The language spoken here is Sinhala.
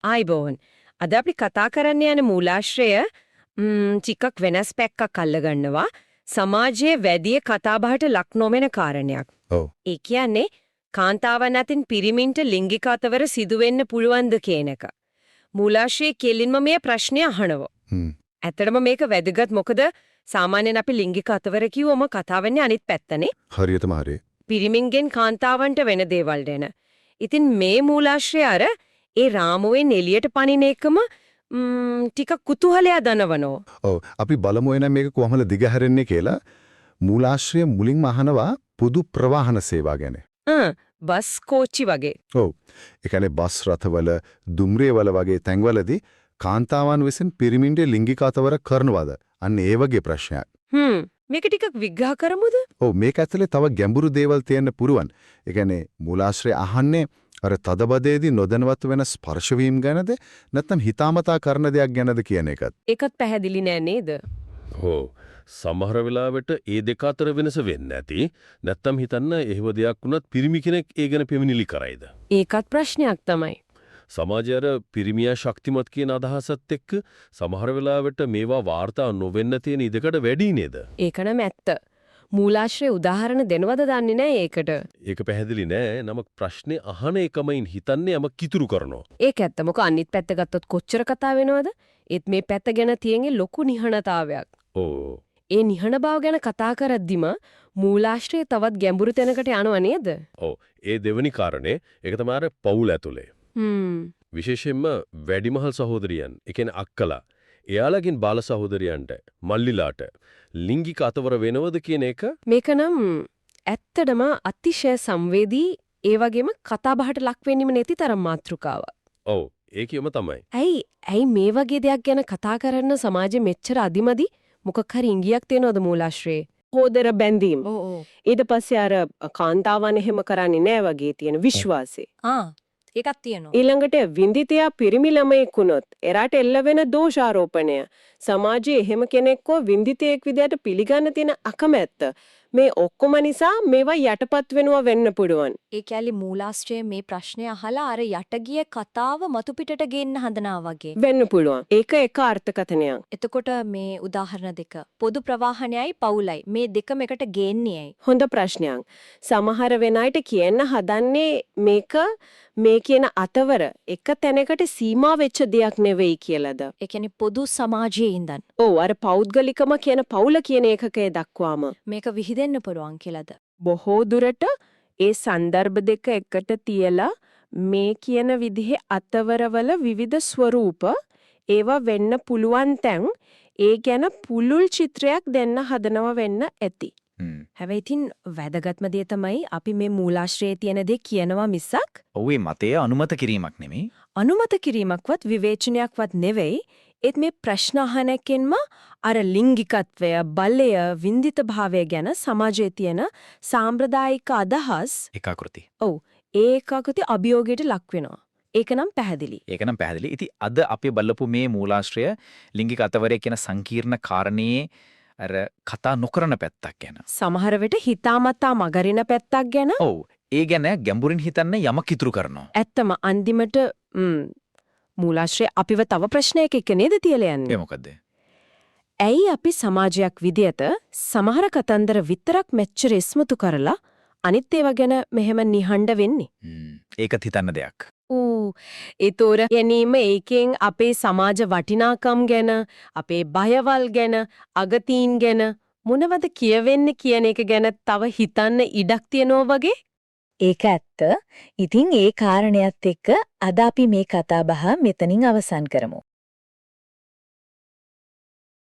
ආයිබෝවන්. අද අපි කතා කරන්න යන මූලාශ්‍රය ටිකක් වෙනස් පැත්තක් අල්ලගන්නවා. සමාජයේ වැඩි කතාබහට ලක් නොවන කාරණයක්. ඔව්. ඒ කියන්නේ කාන්තාවන් අතින් පිරිමින්ට ලිංගික අතවර සිදු වෙන්න පුළුවන්ද කියන එක. මූලාශ්‍රයේ කෙලින්ම මේ ප්‍රශ්නය අහනවා. ඇත්තටම මේක වැදගත්, මොකද සාමාන්‍යයෙන් අපි ලිංගික අතවර කිව්වම කතා වෙන්නේ අනිත් පැත්තනේ. හරියටම හරි. පිරිමින්ගෙන් කාන්තාවන්ට වෙන දේවල් ගැන. ඉතින් මේ මූලාශ්‍රය අර ඒ රාමුවෙන් එළියට පනින එකම ටිකක් කුතුහලය දනවනවා. ඔව්, අපි බලමු එහෙනම් මේක කොහොමද දිගහැරෙන්නේ කියලා. මූලාශ්‍රය මුලින්ම අහනවා පොදු ප්‍රවාහන සේවා ගැන. බස් කෝච්චි වගේ. ඔව්. ඒ කියන්නේ බස් රථවල, දුම්රියවල වගේ තැන්වලදී කාන්තාවන් විසින් පිරිමින්ට ලිංගික අතවර කරනවද? අන්න ඒ වගේ ප්‍රශ්නයක්. මේක ටිකක් විග්‍රහ කරමුද? ඔව්, මේක ඇතුලේ තව ගැඹුරු දේවල් තියෙන්න පුළුවන්. ඒ කියන්නේ මූලාශ්‍රය අහන්නේ අර තදබදයේදී නොදැනුවත් වෙන ස්පර්ශ වීම ගැනද, නැත්නම් හිතාමතා කරන දෙයක් ගැනද කියන එකත්. ඒකත් පැහැදිලි නෑ නේද? ඔව්, සමහර වෙලාවට ඒ දෙක අතර වෙනස වෙන්නේ නැති. නැත්තම් හිතන්න, එහෙම දෙයක් වුණත් පිරිමි කෙනෙක් ඒ ගැන පැමිණිලි කරයිද? ඒකත් ප්‍රශ්නයක් තමයි. සමාජය අර පිරිමියා ශක්තිමත් කියන අදහසත් එක්ක සමහර වෙලාවට මේවා වාර්තා නොවෙන්න තියෙන ඉඩකඩ වැඩි නේද? ඒක නම් ඇත්ත. මූලාශ්‍රයේ උදාහරණ දෙනවද දන්නේ නෑ ඒකට. ඒක පැහැදිලි නෑ. නමුත් ප්‍රශ්නේ අහන එකමයින් හිතන්නේ යමක් ඉතුරු කරනවා. ඒක ඇත්ත. මොකද අනිත් පැත්ත ගත්තොත් කොච්චර කතා වෙනවද? ඒත් මේ පැත්ත ගැන තියෙන්නේ ලොකු නිහඬතාවයක්. ඔව්. ඒ නිහඬ බව ගැන කතා කරද්දිම මූලාශ්‍රයේ තවත් ගැඹුරු තැනකට යනවා නේද? ඔව්. ඒ දෙවෙනි කාරණේ, ඒක තමයි අර පවුල් ඇතුලේ. විශේෂයෙන්ම වැඩිමහල් සහෝදරියන්, ඒ කියන්නේ අක්කලා, එයාලගෙන් බාල සහෝදරියන්ට, මල්ලිලාට ලිංගික අතවර වෙනවද කියන එක. මේක නම් ඇත්තටම අතිශය සංවේදී, ඒ වගේම කතා බහට ලක් වෙන්නෙම නැති තරම් මාතෘකාවක්. ඔව්, ඒකෙම තමයි. ඇයි ඇයි මේ වගේ දෙයක් ගැන කතා කරන්න සමාජෙ මෙච්චර අදිමදි? මොකක් හරි ඉඟියක් තියනවද මූලාශ්‍රයේ? හෝදර බැඳීම. ඔව් ඔව්. ඊට පස්සේ අර කාන්තාවන් එහෙම කරන්නේ නෑ වගේ තියෙන විශ්වාසය. ආ, ඒකක් තියෙනවා. ඊළඟට වින්දිතයා පිරිමි ළමයෙක් වුණොත් එරාට එල්ල වෙන දෝෂාරෝපණය. සමාජයේ එහෙම කෙනෙක්ව වින්දිතයෙක් විදියට පිළිගන්න තියෙන අකමැත්ත. මේ ඔක්කොම නිසා මේවා යටපත් වෙනවා වෙන්න පුළුවන්. ඒ කියන්නේ මූලාශ්‍රයේ මේ ප්‍රශ්නය අහලා අර යට ගිය කතාව මතු පිටට ගේන්න හදනවා වගේ. වෙන්න පුළුවන්. ඒක එක අර්ථකථනයක්. එතකොට මේ උදාහරණ දෙක, පොදු ප්‍රවාහනයයි පවුලයි, මේ දෙකම එකට ගේන්නේ ඇයි? හොඳ ප්‍රශ්නයක්. සමහර වෙනාට කියන්න හදන්නේ මේක මේ කියන අතවර එක තැනකට සීමා වෙච්ච දෙයක් නෙවෙයි කියලාද? ඒ කියන්නේ පොදු සමාජයේ ඉඳන් ඔව්, අර පෞද්ගලිකම කියන පවුල කියන ඒකකය දක්වාම. මේක විහිදෙන්න පුළුවන් කියලාද? බොහෝ දුරට ඒ සන්දර්භ දෙක එකට තියලා මේ කියන විදිහේ අතවරවල විවිධ ස්වරූප, ඒවා වෙන්න පුළුවන් තැන්, ඒ ගැන පුළුල් චිත්‍රයක් දෙන්න හදනව වෙන්න ඇති. හැබැයි ඉතින් වැදගත්ම දේ තමයි අපි මේ මූලාශ්‍රයේ තියෙන දේ කියනවා මිසක් ඔව්, ඒ මතය අනුමත කිරීමක් නෙමෙයි. අනුමත කිරීමක්වත් විවේචනයක්වත් නෙවෙයි. ඒත් මේ ප්‍රශ්න අහන එකෙන්ම අර ලිංගිකත්වය, බලය, වින්දිත භාවය ගැන සමාජයේ තියෙන සාම්ප්‍රදායික අදහස් ඒකාකෘති. ඔව්, ඒ ඒකාකෘති අභියෝගයට ලක් වෙනවා. ඒක නම් පැහැදිලි. ඒක නම් පැහැදිලි. ඉතින් අද අපි බලපු මේ මූලාශ්‍රය ලිංගික අතවරය කියන සංකීර්ණ කාරණයේ අර කතා නොකරන පැත්තක් ගැන. සමහර විට හිතාමතා මගරින පැත්තක් ගැන. ඔව්. ඒ ගැන ගැඹුරින් හිතන්න යමක් ඉතුරු කරනවා. ඇත්තම අන්තිමට මූලාශ්‍රය අපිව තව ප්‍රශ්නයක එක්ක නේද තියලා යන්නේ? ඒ මොකද්ද? ඇයි අපි සමාජයක් විදියට සමහර කතන්දර විතරක් මෙච්චර ඉස්මතු කරලා අනිත් ඒවා ගැන මෙහෙම නිහඬ වෙන්නේ? ඒකත් හිතන්න දෙයක්. ඌ ඒ තෝර ගැනීම ඒකෙන් අපේ සමාජ වටිනාකම් ගැන, අපේ බයවල් ගැන, අගතීන් ගැන මොනවද කියවෙන්නේ කියන එක ගැන තව හිතන්න ඉඩක් තියෙනවා වගේ. ඒක ඇත්ත. ඉතින් ඒ කාරණයත් එක්ක අද අපි මේ කතා බහ මෙතනින් අවසන් කරමු.